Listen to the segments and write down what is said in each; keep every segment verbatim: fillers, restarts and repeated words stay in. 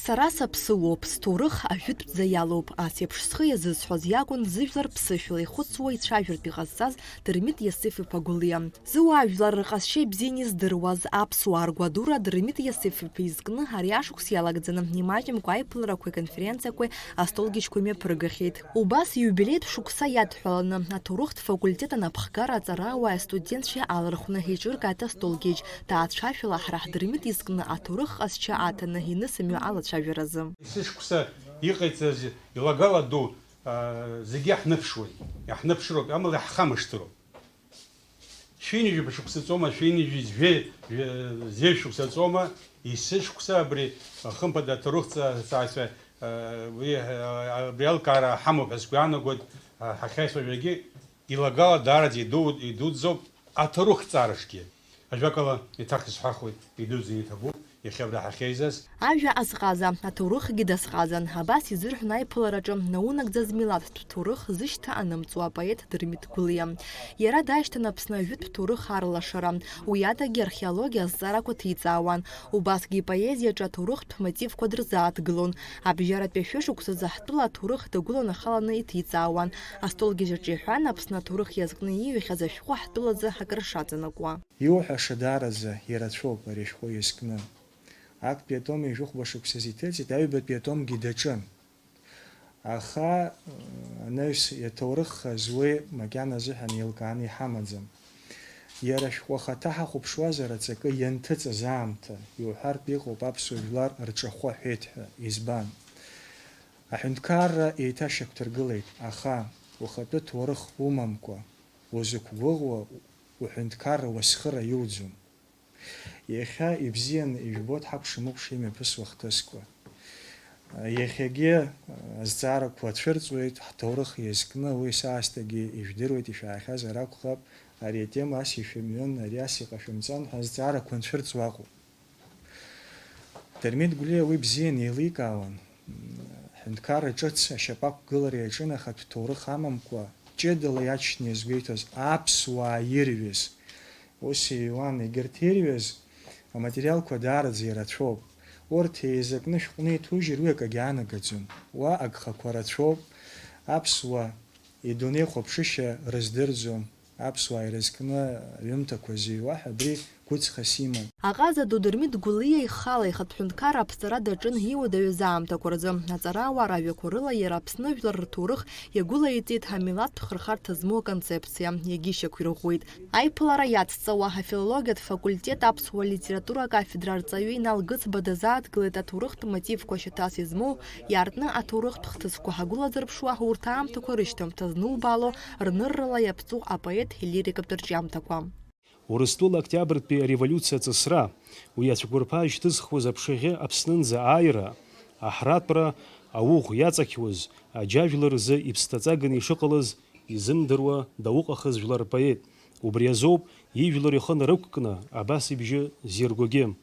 Сара саԥсыуоуп, сҭоурых ажәытәӡа иалоуп, ас еиԥш схы иазысҳәоз иакәын зыжәлар ԥсышәала ихәыцуа ицәажәартә иҟазҵаз Дырмит Иосиф-иԥа Гәлиа. Зыуаа жәлар рҟазшьа ибзианы издыруаз аԥсуаа ргәадура Дырмит Иосиф-иԥа изкны ари ашықәс иалагӡаны имаҷымкәа аиԥыларақәеи аконференциақәеи астолгьежьқәа мҩаԥыргахьеит. Убас ииубилеитә шықәса иадҳәаланы аҭоурыхтә факультет анапхгара аҵарауааи астудентцәеи алархәны еиҿыркааит астолгьежь. Ҭаацәашәала ҳара ҳдырмит изкны аҭоурых ҟазшьа аҭаны инысымҩа алацәажәаразы. Есышықәса иҟаиҵаз илагала ду, а, зегьы иаҳныԥшуеит, иаҳныԥшроуп, амала иаҳхамышҭроуп. Шәи ҩажәа шықәса ҵоума, шәи ҩажәи жәа-, жәа-, зеижә шықәса ҵоума, есышықәса абри, а, хымԥада аҭоурыхҭҵааҩцәа, а, уи, а, абри алкаара ҳамоуп ҳәа сгәы иаанагоит, а, ҳахьаицәажәогьы. Илагала даараӡа иду-, идуӡӡоуп аҭоурыхҭҵаараҿгьы. Ажәакала, еиҭах исҳәахуеит, идуӡӡаны иҭабуп иахьа абра ҳахьеизаз. Ажәа азҟаза, аҭоурыхгьы дазҟазан, абас изырҳәон аиԥылараҿы наунагӡа змилаҭтә ҭоурых зышьҭа анымҵуа апоет Дырмит Гәлиа. Иара дашьҭан Аԥсны ажәытә ҭоурых арлашара. Уи адагьы археологиа азҵаарақәа ҭиҵаауан. Убасгьы ипоезиаҿы аҭоурыхтә мотивқәа дырзааҭгылон. Абжьаратәи ашәышықәсазы ҳтәыла аҭоурых дагәыланахаланы иҭиҵаауан. Астолгьежь аҿы иҳәан, Аԥсны аҭоурых иазкны ииҩхьаз ашәҟәы ҳтәылазы акыр шаҵанакуа. Иуҳәаша даараӡа ирацәоуп ари ашәҟәы иазкны. Актәи атом ҩажәихәба шықәсазы иҭыҵит, аҩбатәи атомгьы даҿын. Аха, анаҩс иаҭоурыххаз уи макьана азыҳәан еилкааны иҳамаӡам. Иара ашәҟәы ахаҭа ҳахәаԥшуазар, аҵакы ианҭыҵыз аамҭа, иуҳәартә иҟоуп аԥсуа жәлар рҿахәы аҳәеит ҳәа. Избан? Аҳәынҭқарра еиҭашьақәдыргылеит, аха ухатәы ҭоурых умамкәа, узықәгәыӷуа уҳәынҭқарра уацхыраа иуӡом. Иахьа ибзианы ижәбоит ҳакәша-мыкәша имҩаԥысуа ахҭысқәа. Иахьагьы азҵаарақәа цәырҵуеит, ҳҭоурых иазкны, уи саасҭагьы ижәдыруеит, ишәаахьазар акәхап, ари атема ас ишәымҩын, ари ас иҟашәымҵан ҳәа азҵаарақәа анцәырҵуа ыҟоуп. Дырмит Гәлиа уи бзианы еиликаауан. Ҳәынҭқарра ҿыц ашьапы ақәгылара иаҿын, аха ҭоурых амамкәа, ҷыдала иаҷшьны иазгәеиҭоз аԥсуаа ирҩыз. Ус иҩуан, егьырҭ ирҩыз аматериалқәа даараӡа ирацәоуп. Урҭ еизакны шәҟәны иҭужьыр, уи акагьы аанагаӡом. Уа агхақәа рацәоуп, аԥсуаа идунеихәаԥшышьа рыздырӡом. Аԥсуаа ирызкны аҩымҭақәа зыҩуа ҳәа абри гәыҵхас имоуп. Аҟаза ду Дырмит Гәлиа ихала ихатә ҳәынҭқарра аԥҵара даҿын иуадаҩыз аамҭақәа рзы. Аҵарауаа ражәақәа рыла иара Аԥсны жәлар рҭоурых иагәылаиҵеит ҳамилаҭтә хырхарҭа змоу аконцепциа, иагьышьақәирӷәӷәеит. Аиԥылара иацҵауа афилологиатә факультет аԥсуа литература акафедра арҵаҩы Инал Гыцба дазааҭгылеит аҭоурыхтә мотивқәа шьаҭас измоу, иаартны аҭоурыхтә хҭысқәа ҳагәылазырԥшуа, урҭ аамҭақәа рышьҭамҭа знубаало, рныррала иаԥҵоу апоет илирикатә рҿиамҭақәа. Урыстәыла Октиабртәи ареволиуциа аҵысра, уи ацәқәырԥа ишьҭызхуаз аԥшаӷьы Аԥснынӡа ааира, аҳратәра ауӷә иаҵақьуаз аџьажәлар рзы иԥсҭаҵаганы ишыҟалаз изымдыруа дауҟахыз жәлар рпоет. Убри азоуп ижәлар ихы нарықәкны абас ибжьы зиргогьы.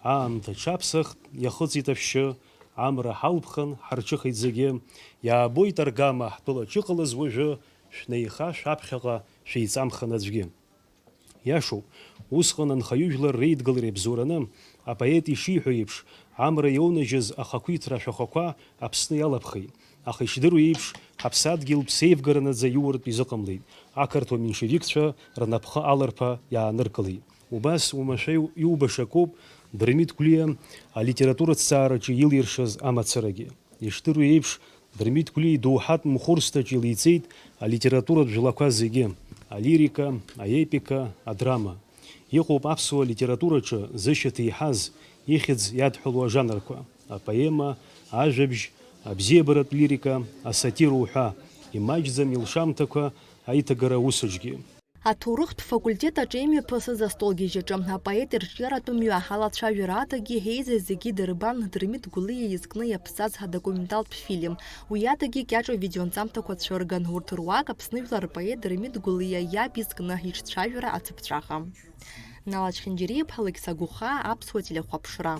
Аамҭа ҽаԥсахт, иахыҵит ашәшьы, амра ҳалԥхан, ҳарчыхеит зегьы. Иаабоит аргама ҳтәылаҿ иҟалаз уажәы, шәнеиха шәаԥхьаҟа шәеиҵамхан аӡәгьы. Иашоуп, усҟан анхаҩыжәлар реидгылара иабзоураны, апоет ишиҳәо еиԥш, амра иоунажьыз ахақәиҭра ашәахәақәа Аԥсны иалаԥхеит, аха ишдыру еиԥш, ҳаԥсадгьыл ԥсеивгаранаӡа иуартә изыҟамлеит, ақырҭуа меншевикцәа рнапхы аларԥа иааныркылеит. Убас уамашәа иу-, иубаша акоуп Дырмит Гәлиа алитератураҭҵаараҿы илиршаз амацарагьы. Ишдыру еиԥш, Дырмит Гәлиа идоуҳатә мхәырсҭаҿ илеиҵеит алитературатә жәлақәа зегьы, алирика, аепика, адрама. Иҟоуп аԥсуа литератураҿы зышьаҭа иҳаз, ихьӡ иадҳәалоу ажанрқәа, апоема, ажәабжь, абзиабаратә лирика, асатира уҳәа, имаҷӡам илшамҭақәа аиҭагара аусаҿгьы. Аҭоурыхтә факультет аҿы имҩаԥысыз астолгьежь аҿы апоет ирҿиаратә мҩа ҳалацәажәара адагьы, ҳеиза зегьы дырбан Дырмит Гәлиа изкны иаԥҵаз адокументалтә фильм. Уи адагьы Кьаҿ авидеонҵамҭақәа цәырган, урҭ руак Аԥсны жәлар рпоет Дырмит Гәлиа иаб изкны иҿцәажәара ацыԥҵәаха. Нала Чхьынџьариаԥҳа, Алықьса Гәыхаа, Аԥсуа телехәаԥшра.